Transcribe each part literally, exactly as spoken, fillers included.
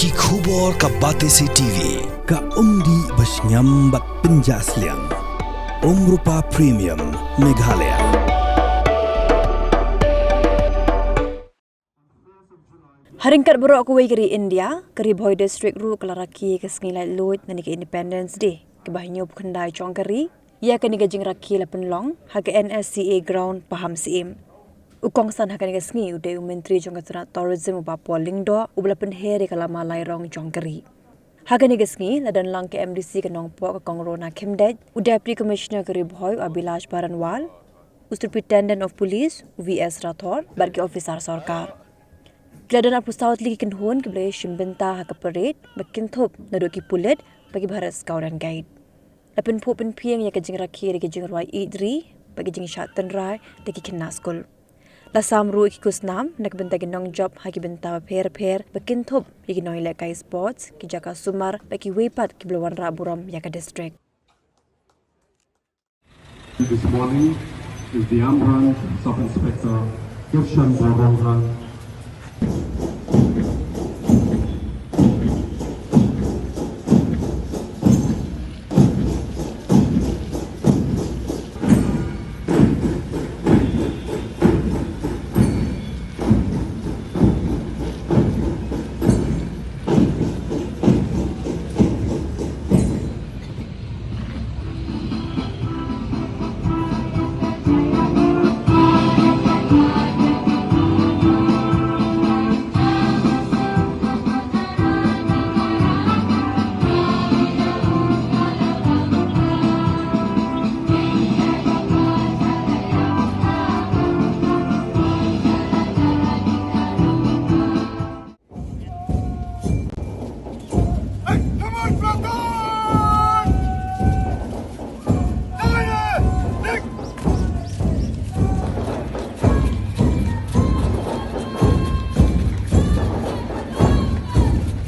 Ki khubor ka Batesi T V, ka umdih ba shngiam bad pynjah sliang. Umrupa Premium, Meghalaya. Ha ryngkat baroh kawei ka ri India, ka Ri Bhoi District ruh ka la rakhe ka sngi laitluid na ka Independence Day, kaba hynñiew phew khyndai jong ka ri. Ïa kane ka jingrakhe la pynlong ha ka N S C A ground Pahamsyiem. U kongsan ha kane ka sngi u dei u Myntri jong ka tnat Tourism, u Bah Paul Lyngdoh, uba la pynher ïa ka lama lairong jong ka ri. Ha kane ka sngi la don lang ka M D C ka Nongpoh, ka Kong Rona Khymdeit, u Deputy Commissioner ka Ri Bhoi, u Abhilash Baranwal, u Superintendent of Police, u V S Rathore, bad ki officer sorkar. Ki la don arphew saw tylli ki kynhun kiba la ïashim bynta ha ka parade ba kynthup naduh ki pulit bad ki Bharat Scout and Guide. La pynphuh pynphieng ïa ka jingrakhe da ki jingrwai ïeid ri bad ki jingshad tynrai da ki khynnah skul. La sam ruh ïa ki khusnam na ka bynta ki nongjop ha ki bynta bapher bapher ba kynthup ïa ki nonglehkai sports, ki jaka sumar bad kiwei pat kiba la wanrah burom ïa ka district. This morning is the Ambrane Sub-Inspector Kirshan Borongha.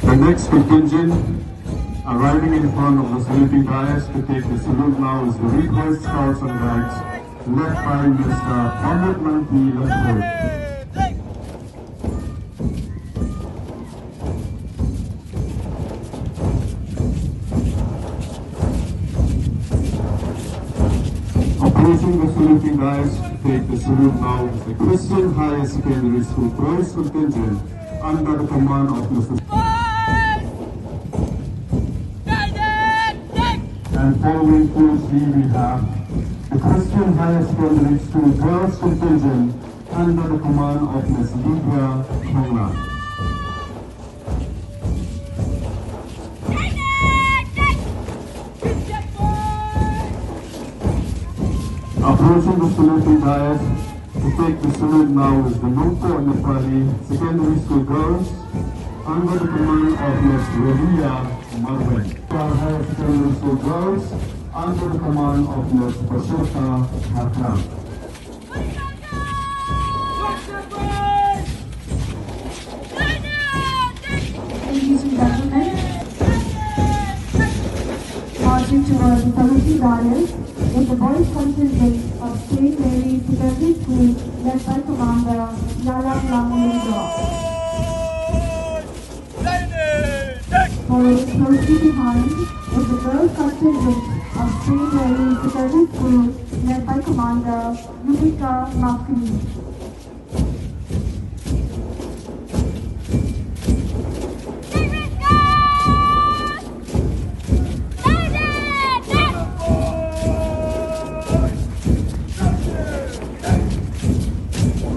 The next contingent arriving in front of the saluting dais to take the salute now is the Ri Bhoi Scouts and Guides, led by Mister Pramod Mangti Lamphoi. Approaching the saluting dais to take the salute now is the Christian Higher Secondary School Boys Contingent under the command of Mister And following closely, we have the Christian Higher Secondary School Girls Contingent under the command of Miss Livia Chongla. Approaching the saluting dais to take the salute now is the Nongpoh Nepali Secondary School Girls under the command of Miss Relia Marwen. Higher Secondary School Girls under the command of Miss Bashota Hakram. Ladies and gentlemen, marching towards the committee dais is the boys contingent of Saint Mary's Secondary School, led by Commander Yalam Lamulindor. Following closely behind is the girls contingent of Saint Mary's Secondary School, led by Commander Yumika Makri.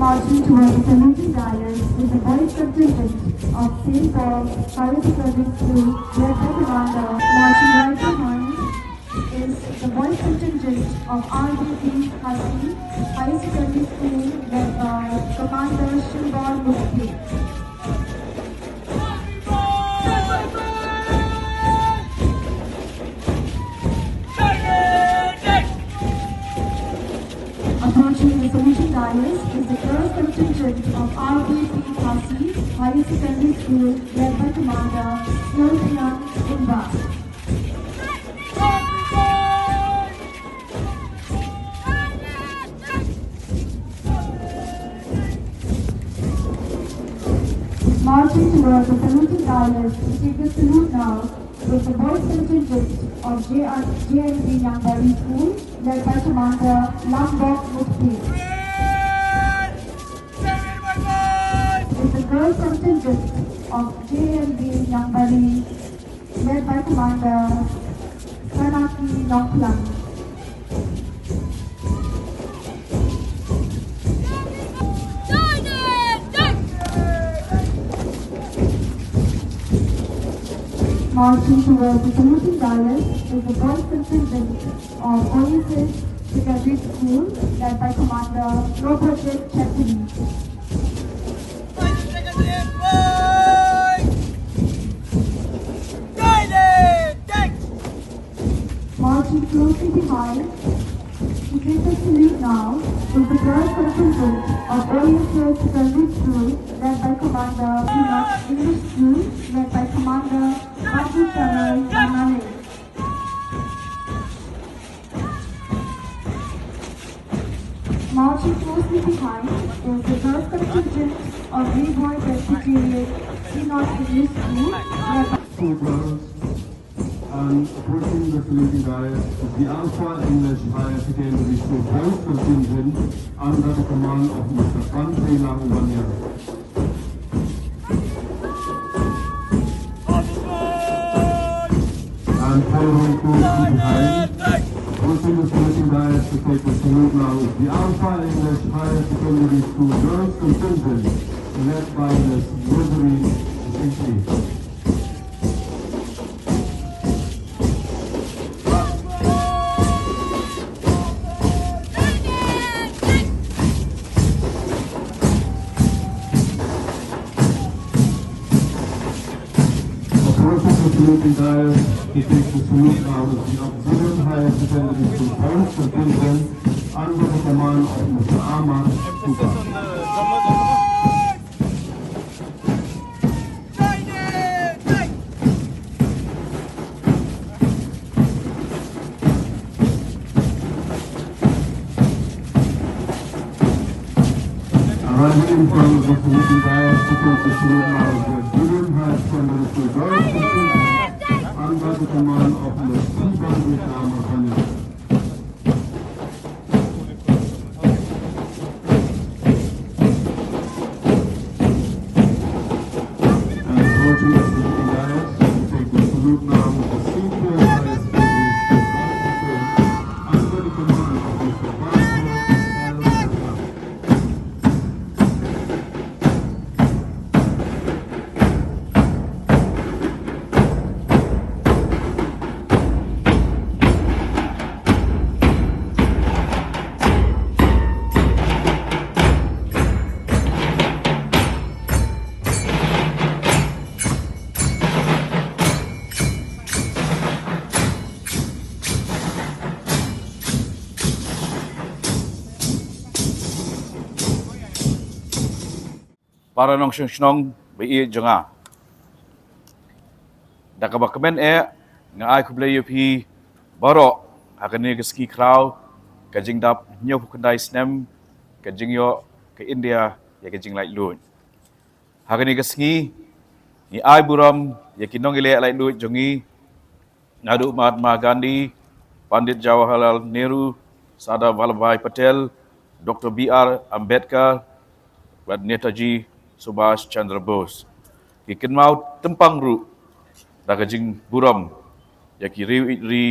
Marching towards the saluting dais is the boys contingent of Saint Paul's Higher Secondary School, led by Commander. Marching right behind is the boys contingent of R B P Khasi Higher Secondary School, led by Commander Shimbor Mukti. Approaching the saluting dais is the girls contingent of R B P Khasi Higher Secondary School, led by Commander Sylvian Imba. Marching towards the saluting dais, we take the salute now with the boys contingent of J R, J N V Nyangbari School, led by Commander Lambok Mukti. With the girls contingent of J N V Nyangbari, led by Commander Sanaki Nongklang. Marching towards the saluting dais is the boys contingent of Oasis Secondary School, led by Commander Robert J. Chakri. Marching closely behind, to take the salute now is the girls contingent of Oasis Secondary School, led by Commander Peanut English School, led by Commander Babu Channel Manale. Marching closely behind is the girls contingent of Leroy Presbyterian Synod English School, led by Two girls and approaching the saluting dais is the Alpha English Higher Secondary School boys contingent under the command of Mister Pantri Langwanya. And following closely behind, approaching the saluting dais to take the salute now is the Alpha English Higher Secondary School girls contingent, led by Miss Rosarie Singh. Approaching the saluting dais, he takes the salute now with the Auxilium Higher Secondary School Boys contingent under the command of Mister Amar Kuka. Arriving in front of the saluting dais, he takes the salute now with the Auxilium Higher Secondary School Boys contingent under the command of Mister Sibang Rita Makanya. And approaching the saluting dais, we take the salute now with the senior highest degrees under the command of Mister Barbara L. Para nongshong shnong ba ïeit jong nga. Da kaba kmen eh, nga ai khublei ïa phi baroh ha kane ka sngi khraw ka jingdap hynñiewphew khyndai snem ka jingïoh ka India ïa ka jinglaitluid. Ha kane ka sngi ngi ai burom ïa ki nongïaleh laitluid jong ngi, naduh Mahatma Gandhi, Pandit Jawaharlal Nehru, Sardar Vallabhbhai Patel, Doctor B R Ambedkar, bad Netaji Subhash Chandra Bose. Ngi kynmaw tympang ruh da ka jingburom ïa ki riew ïeit ri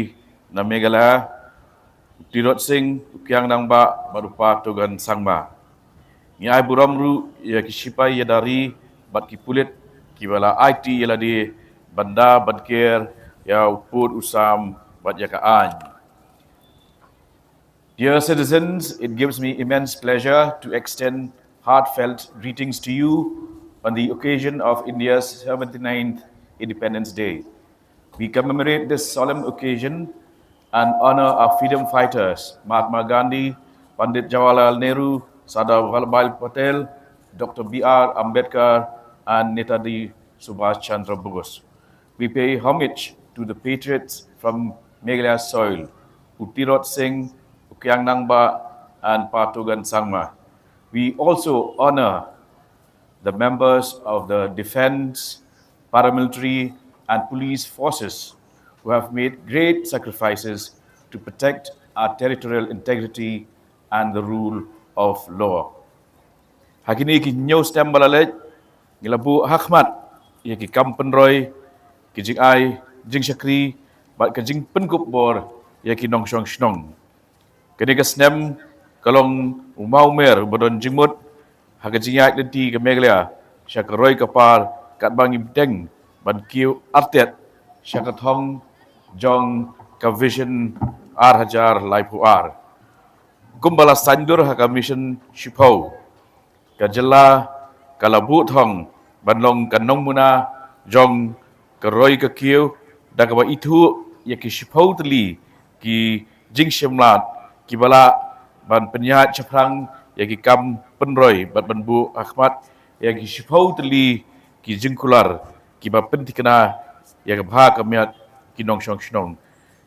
na Meghalaya, u Tirot Sing, u Kiang Nangbah bad u Pa Togan Sangma. Ngi ai burom ruh ïa ki shipai ïada ri bad ki pulit kiba la aiti ïa lade ban da ban ker ïa u pud u sam bad ïa ka aiñ. Dear citizens, it gives me immense pleasure to extend heartfelt greetings to you on the occasion of India's seventy-ninth Independence Day. We commemorate this solemn occasion and honor our freedom fighters, Mahatma Gandhi, Pandit Jawaharlal Nehru, Sardar Vallabhbhai Patel, Doctor B R Ambedkar, and Netaji Subhash Chandra Bose. We pay homage to the patriots from Meghalaya soil, U Tirot Sing, U Kiang Nangbah, and Pa Togan Sangma. We also honor the members of the defense, paramilitary, and police forces who have made great sacrifices to protect our territorial integrity and the rule of law. Ha kine ki hynñiew snem ba la leit, ngi la buh ha khmat ïa ki kam pynroi, ki jingai jingshakri, bad ka jingpynkup bor ïa ki nongshong shnong. Kane ka snem ka long u mawmer uba don jingmut ha ka jingïaid lynti ka Meghalaya sha ka roi ka par, katba ngi bteng ban kiew artet sha ka thong jong ka Vision ar hajar laiphew ar. Kumba la saiñdur ha ka Mission Shiphew, ka jylla ka la buh thong ban long ka nongmuna jong ka roi ka kiew, da kaba ithuh ïa ki shiphew tylli ki jingshim lad kiba lah ban pynïaid shaphrang ïa ki kam pynroi, bad ban buh ha khmat ïa ki shiphew tylli ki jingkular kiba pynthikna ïa ka bha ka miat ki nongshong shnong.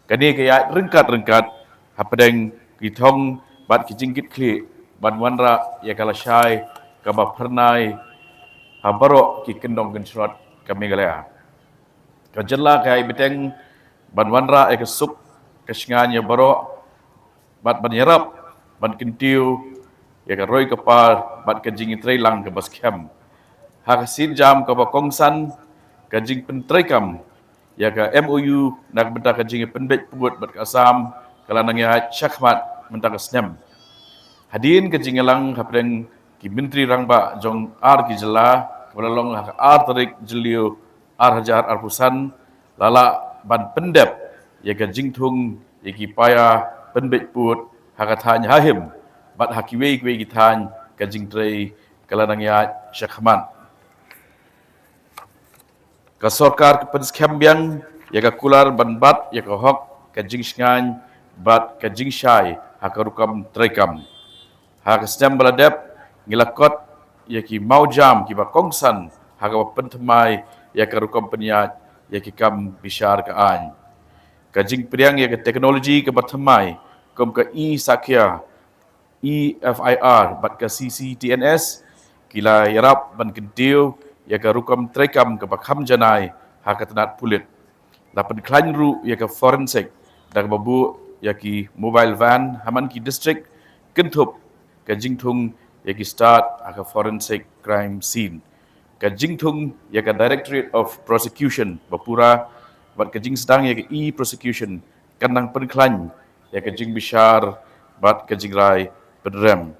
Kane ka ïaid ryngkat ryngkat hapdeng ki thong bad ki jingkitkhlieh ban wanrah ïa ka lashai kaba phyrnai ha baroh ki kyndong kynshrot ka Meghalaya. Ka jylla ka ïai bteng ban wanrah ïa ka suk ka shngaiñ ïa baroh, bad ban ïarap ban kyntiew ïa ka roi ka par bad ka jingïatreilang kaba skhem. Ha ka sienjam kaba kongsan, ka jingpyntreikam ïa ka M O U na ka bynta ka jingpynbeit pud bad ka Assam ka la nang ïaid shakhmat mynta ka snem. Hadien ka jingïalang hapdeng ki myntri rangbah jong ar ki jylla kaba la long ha ka ar tarik Jylliew ar hajar arphew san, la lah ban pyndep ïa ka jingthung ïa ki paia pynbeit pud ha ka thaiñ Hahim bad ha kiwei kiwei ki thaiñ, ka jingtrei ka la nang ïaid shakhmat. Ka sorkar ka pynskhem biang ïa ka kular ban bat ïa ka hok, ka jingshngaiñ bad ka jingshai ha ka rukom treikam. Ha ka snem ba la dep, ngi la kot ïa ki mawjam kiba kongsan ha kaba pynthymmai ïa ka rukom pynïaid ïa ki kam bishar ka aiñ. Ka jingpdiang ïa ka teknoloji kaba thymmai kum ka e-Sakya, e-F I R bad ka C C T N S ki la ïarap ban kyntiew ïa ka rukom treikam kaba kham janai ha ka tnat pulit. La pynkhlaiñ ruh ïa ka forensic da kaba buh ïa ki mobile van ha man ki district, kynthup ka jingthung ïa ki stad ha ka forensic crime scene. Ka jingthung ïa ka Directorate of Prosecution ba pura bad ka jingsdang ïa ka e-prosecution kan nang pynkhlaiñ ïa ka jingbishar bad ka jingrai pynrem.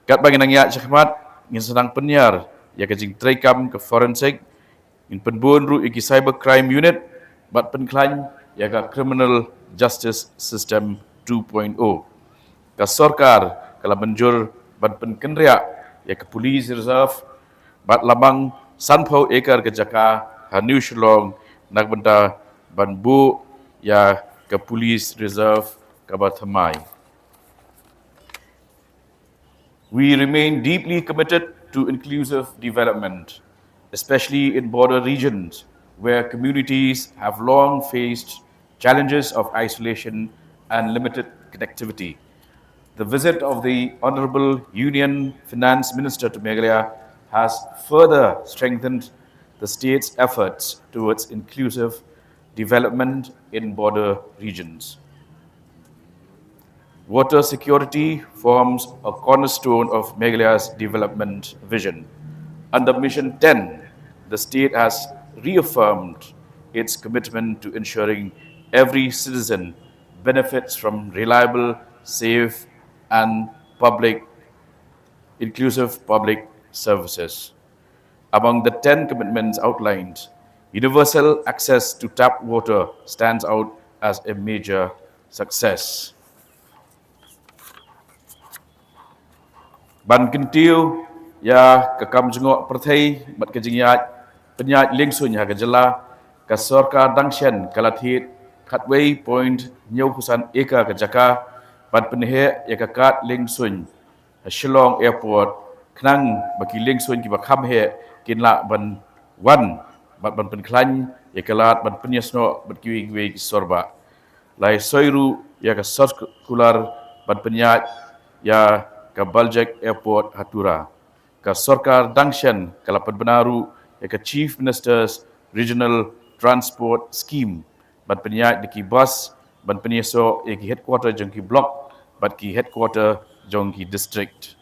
Katba ngin nang ïaid shakhmat, ngin sa nang pynïar ïa ka jingtreikam ka forensic, ngin pynbun ruh ïa ki cyber crime unit bad pynkhlaiñ ïa ka criminal justice system two point oh. Ka sorkar ka la mynjur ban pynkynriah ïa ka police reserve bad la mang sanphew acre ka jaka ha New Shillong na ka bynta ban buh ïa ka police reserve kaba thymmai. We remain deeply committed to inclusive development, especially in border regions where communities have long faced challenges of isolation and limited connectivity. The visit of the Honorable Union Finance Minister to Meghalaya has further strengthened the state's efforts towards inclusive development in border regions. Water security forms a cornerstone of Meghalaya's development vision. Under Mission ten, the state has reaffirmed its commitment to ensuring every citizen benefits from reliable, safe, and public, inclusive public services. Among the ten commitments outlined, universal access to tap water stands out as a major success. Ban kyntiew ïa ka kam jngoh pyrthei bad ka jingïaid pynïaid liengsuiñ ha ka jylla, ka sorkar dang shen ka la thied khatwei point hynñiewphew san acre ka jaka ban pynheh ïa ka kad liengsuiñ ha Shillong Airport, khnang ba ki liengsuiñ kiba kham heh kin lah ban wan bad ban pynkhlaiñ ïa ka lad ban pynïasnoh bad kiwei kiwei ki sorbah. La ïasoi ruh ïa ka circular ban pynïaid ïa ka Baljek Airport ha Tura. Ka sorkar dang shen ka la pynbna ruh ïa ka Chief Minister's Regional Transport Scheme ban pynïaid da ki bus ban pynïasoh ïa ki headquarter jong ki block bad ki headquarter jong ki district.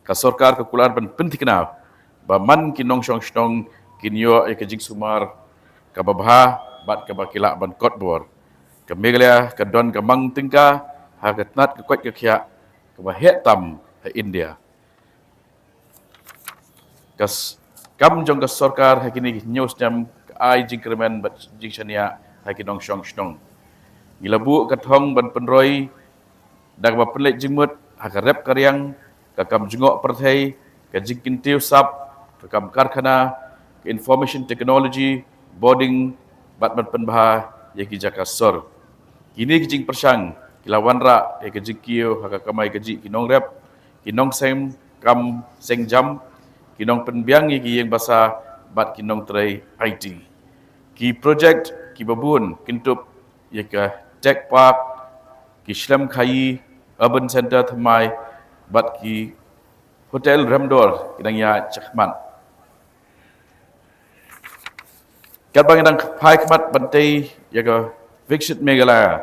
Ka sorkar ka kular ban pynthikna ba man ki nongshong shnong kin ïoh ïa ka jingsumar kaba bha bad kaba ki lah ban kot bor. Ka Meghalaya ka don ka mang tyngka ha ka tnat ka koit ka khiah kaba heh tam ha India. Ka s-, kam jong ka sorkar ha kine ki hynñiew snem ka ai jingkyrmen bad jingshaniah ha ki nongshong shnong. Ngi la buh ka thong ban pynroi da kaba pynleit jingmut ha ka rep ka riang, ka kam jngoh pyrthei, ka jingkyntiew sap, ka kam karkhana, ka information technology, boarding bad ban pynbha ïa ki jaka sor. Kine ki jingpyrshang ki la wanrah ïa ka jingkiew ha ka kamai kajih ki nongrep, ki nongseng kam seng jam, ki nongpynbiang ïa ki ïing basa bad ki nongtrei I T. Ki projek kiba bun kyntup ïa ka Tech Park, ki shlem khaïi, Urban Centre thymmai bad ki hotel remdor ki dang ïaid shakhmat. Katba ngi dang phai khmat ban tei ïa ka Viksit Meghalaya,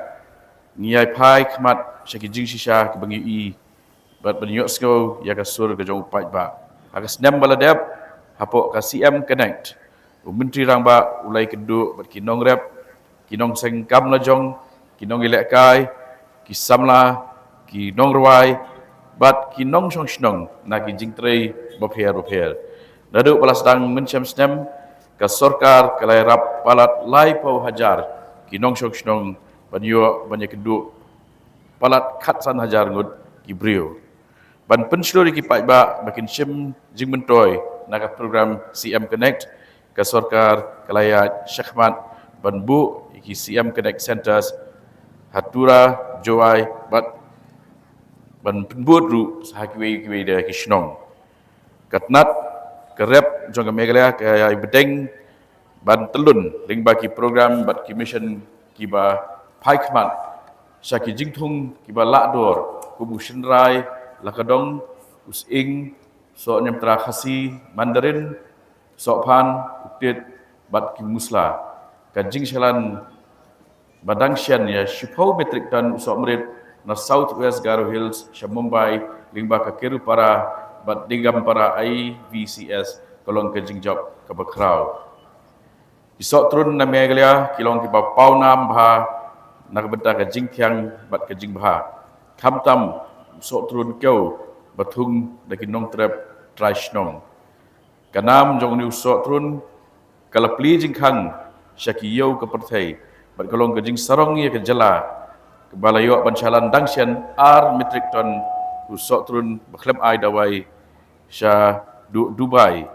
ngi ïai phai khmat sha ki jingshisha kiba ngi ïohi bad ban ïohsngew ïa ka sur ka jong u paidbah. Ha ka snem ba la dep, hapoh ka C M Connect, u Myntri Rangbah u la ïakynduh bad ki nongrep, ki nongseng kam lajong, ki nongïalehkai, ki samla, ki nongrwai bad ki nongshong shnong na ki jingtrei bapher bapher. Naduh ba la sdang mynshem snem, ka sorkar ka la ïarap palat laiphew hajar ki nongshong shnong ban ïoh ban ïakynduh palat khatsan hajar ngut ki briew. Ban pynshlur ïa ki paidbah ba kin shim jingmyntoi na ka program C M Connect, ka sorkar ka la ïaid shakhmat ban buh ïa ki C M Connect Centres ha Tura, Jowai bad ban pynbud ruh ha kiwei kiwei de ki shnong. Ka tnat ka rep jong ka Meghalaya ka ïai bteng ban tylun lyngba ki program bad ki mission kiba phai khmat sha ki jingthung kiba lah dor, kum u shynrai la ka dong, u sying, soh niamtra Khasi, Mandarin, sohphan, u tit bad ki musla. Ka jingshalan ba dang shen ïa shiphew metric ton u sohmrit na South West Garo Hills sha Mumbai lyngba ka Kerupara bad Digampara I V C S ka long ka jingjop kaba khraw. Ki sohtrun na Meghalaya ki long kiba pawnam bha na ka bynta ka jingthiang bad ka jingbha. Khamtam u sohtrun kew ba thung da ki nongtrep trai shnong. Ka nam jong une u sohtrun ka la plie jingkhang sha ki ïew ka pyrthei bad ka long ka jingsarong ïa ka jylla kaba la ïoh ban shalan dang shen ar metric ton u sohtrun ba khlem ai dawai sha Du-, Dubai,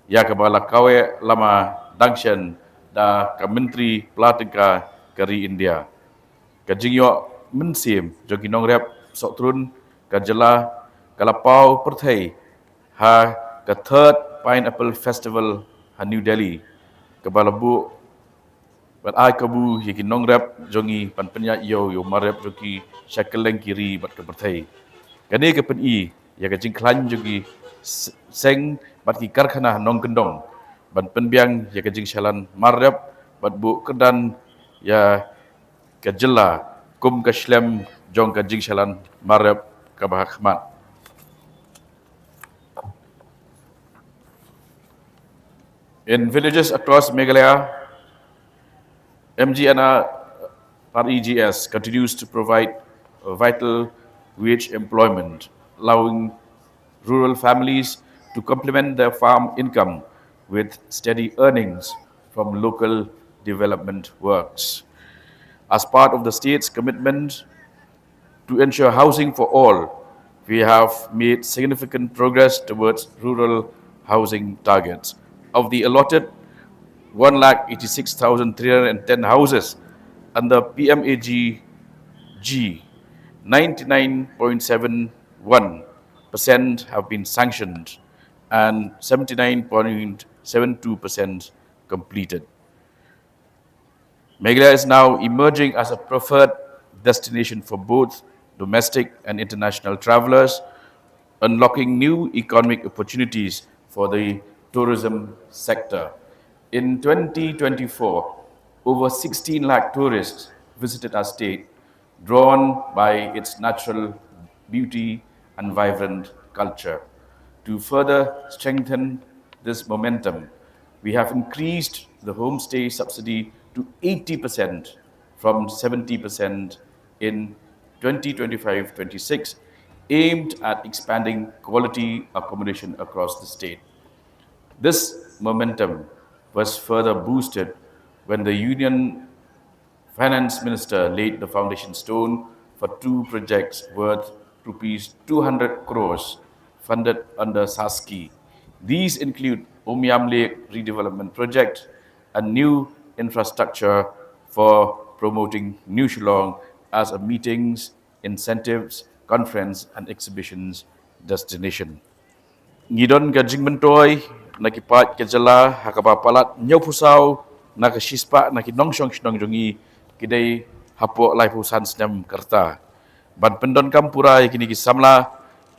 ïa kaba la kaweh lama dang shen da ka Myntri Pla Tyngka ka ri India. Ka jingïoh mynsiem jong ki nongrep sohtrun ka jylla ka la paw pyrthei ha ka Third Pineapple Festival ha New Delhi, kaba la buh bad ai kabu ïa ki nongrep jong ngi ban pynïaid ïew ïa u mar rep jong ki sha kylleng ki ri bad ka pyrthei. Kane ka pyni ïa ka jingkhlaiñ jong ki s-, seng bad ki karkhana nongkyndong ban pynbiang ïa ka jingshalan mar rep bad buh kyrdan ïa ka jylla kum ka shlem jong ka jingshalan mar rep kaba ha khmat. In villages across Meghalaya, M G N R E G S continues to provide vital wage employment, allowing rural families to complement their farm income with steady earnings from local development works. As part of the state's commitment to ensure housing for all, we have made significant progress towards rural housing targets. Of the allotted one lakh eighty-six thousand three hundred and ten houses under P M A G G, ninety-nine point seven one percent have been sanctioned and seventy-nine point seven two percent completed. Meghalaya is now emerging as a preferred destination for both domestic and international travelers, unlocking new economic opportunities for the tourism sector. In twenty twenty-four, over sixteen lakh tourists visited our state, drawn by its natural beauty and vibrant culture. To further strengthen this momentum, we have increased the homestay subsidy to eighty percent from seventy percent in twenty twenty-five twenty-six, aimed at expanding quality accommodation across the state. This momentum was further boosted when the Union Finance Minister laid the foundation stone for two projects worth rupees two hundred crores funded under SASCI. These include Umiam Lake Redevelopment Project, a new infrastructure for promoting New Shillong as a meetings, incentives, conference and exhibitions destination. Ngi don ka jingmyntoi na ki paid ka jylla ha kaba palat hynñiewphew saw na ka shispah na ki nongshong shnong jong ngi ki dei hapoh laiphew san snem ka rta. Ban pyndonkam pura ïa kine ki samla,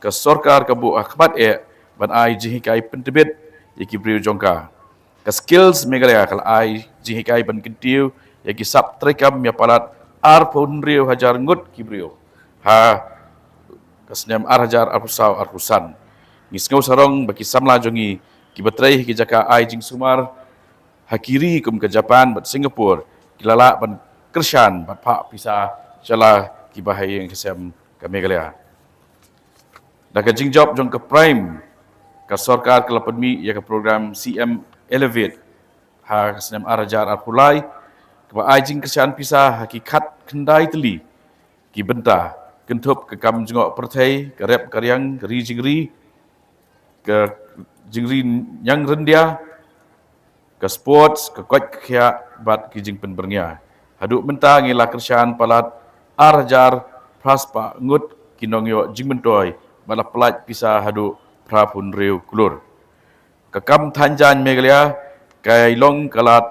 ka sorkar ka buh ha khmat eh ban ai jinghikai pyntbit ïa ki briew jong ka. Ka Skills Meghalaya ka la ai jinghikai ban kyntiew ïa ki sap treikam ïa palat arphew hynriew hajar ngut ki briew ha ka snem ar hajar arphew saw arphew san. Ngi sngew sarong ba ki samla jong ngi kiba trei ha ki jaka ai jingsumar ha ki ri kum ka Japan bad Singapore ki la lah ban kyrshan bad phah pisa sha la ki bahaïing sem ka Meghalaya. Da ka jingjop jong ka PRIME, ka sorkar ka la pynmih ïa ka program C M Elevate ha ka snem ar hajar arphew lai, kaba ai jingkyrshan pisa ha ki khatkhyndai tylli ki bynta, kynthup ka kam jngoh pyrthei, ka rep ka riang, ka ri jingri, ka jingri ñiangryndia, ka sports, ka koit ka khiah bad ki jingpynbyrngia. Haduh mynta ngi la kyrshan palat ar hajar phra spah ngut ki nongïoh jingmyntoi bad la pyllait pisa haduh phra phew hynriew klur. Ka kam thaiñ jaiñ Meghalaya ka long ka lad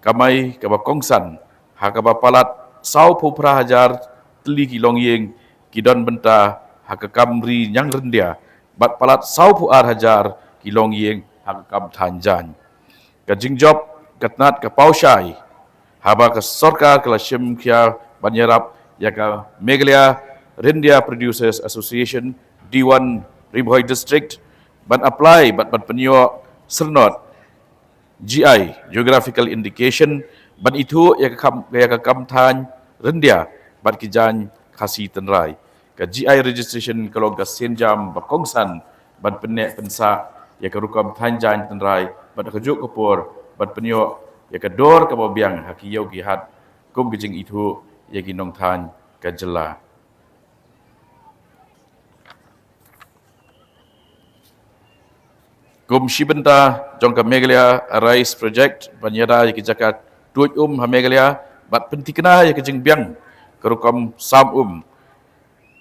kamai kaba kongsan ha kaba palat sawphew phra hajar tylli ki longïing ki don bynta ha ka kam ri ñiangryndia bad palat sawphew ar hajar ki longïing ha ka kam thaiñ jaiñ. Ka jingjop ka tnat ka paw shai haba ka sorkar ka la shim khia ban ïarap ïa ka Meghalaya Ryndia Producers Association, D one Ri Bhoi District, ban apply bad ban pynïoh syrnod G I, Geographical Indication, ban ithuh ïa ka kam, ïa ka kam thaiñ ryndia bad ki jaiñ Khasi Tynrai. Ka G I registration ka long ka sienjam ba kongsan ban pynneh pynsah ïa ka rukom thaiñ jaiñ tynrai bad ha kajuh ka por ban pynïoh ïa ka dor kaba biang ha ki ïew ki hat kum ka jingithuh ïa ki nongthaiñ ka jylla. Kum shi bynta jong ka Meghalaya Arise Project ban ïada ïa ki jaka tuid um ha Meghalaya bad pynthikna ïa ka jingbiang ka rukom sam um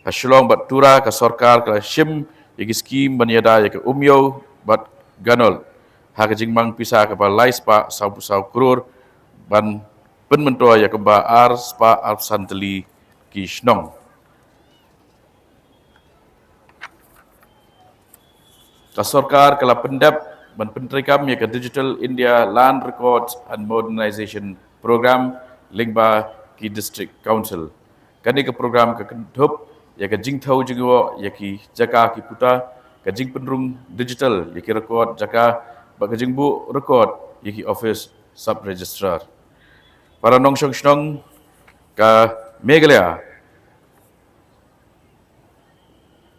ha Shillong bad Tura, ka sorkar ka la shim ïa ki skim ban ïada ïa ka Umiew bad Ganol ha ka jingmang pisa kaba lai spah sawphew saw klur ban pynmyntoi ïa kaba ar spah arphew san tylli ki shnong. Ka sorkar ka la pyndep ban pyntreikam ïa ka Digital India Land Records and Modernization Program lyngba ki District Council. Kane ka program ka kynthup ïa ka jingthew jingïoh ïa ki jaka ki puta, ka jingpynrung digital ïa ki record jaka bad ka jingbuh record ïa ki office sub registrar. Para nongshong shnong ka Meghalaya,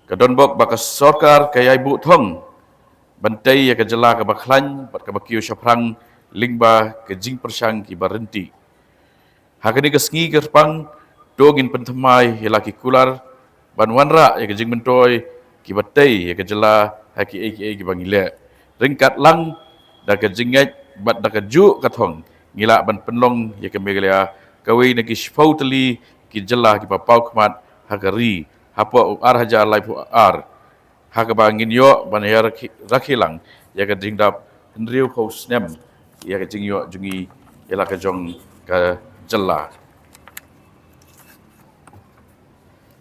ka don bok ba ka sorkar ka ïai buh thong ban tei ïa ka jylla kaba khlaiñ bad kaba kiew shaphrang lyngba ka jingpyrshang kiba rynti. Ha kane ka sngi kyrpang, to ngin pynthymmai ïa la ki kular ban wanrah ïa ka jingmyntoi kiba tei ïa ka jylla ha kiei kiei kiba ngi leh. Ryngkat lang da ka jingngeit bad da kajuh ka thong ngi lah ban pynlong ïa ka Meghalaya kawei na ki shiphew tylli ki jylla kiba paw khmat ha ka ri hapoh u ar hajar laiphew ar, ha kaba ngin ïoh ban ïa rakhe, rakhe lang ïa ka jingdap hynriewphew snem ïa ka jingïoh jong ngi ïa la ka jong ka jylla.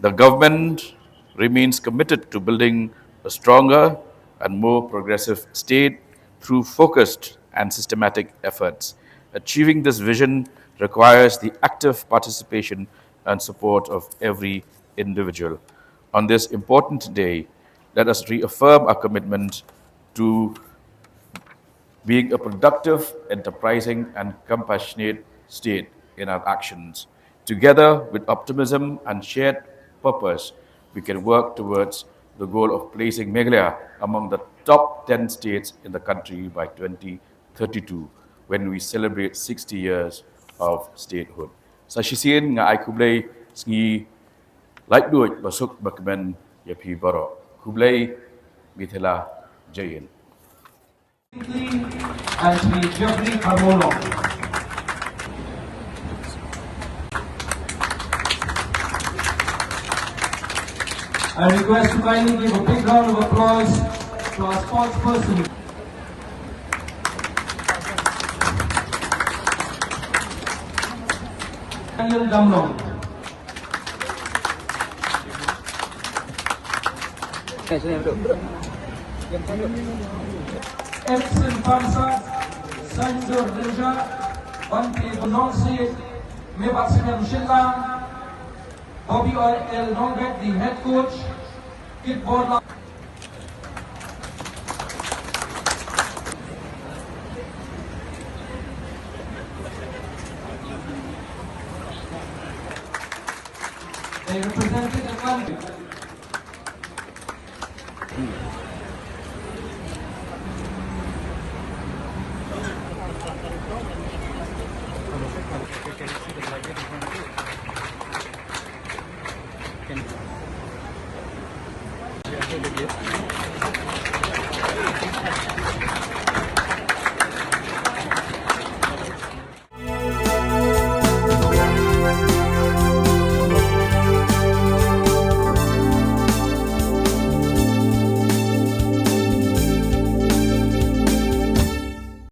The government remains committed to building a stronger and more progressive state through focused and systematic efforts. Achieving this vision requires the active participation and support of every individual. On this important day, let us reaffirm our commitment to being a productive, enterprising, and compassionate state in our actions. Together, with optimism and shared purpose, we can work towards the goal of placing Meghalaya among the top ten states in the country by twenty thirty-two, when we celebrate sixty years of statehood. Sa shisien nga ai khublei sngi laitluid basuk bakmen ïa phi baroh. Khublei, Mithila, Jai Hind. And Shri Jeffrey Kharmolong. I request to kindly give a big round of applause to our sports person, Daniel Damlong. Edson Pansa, Sanjur Rinja, Bante Bononsi, Mebak Sinem Shilla, Bobby L Nongbet, the head coach, Kit Borla. They represented the country.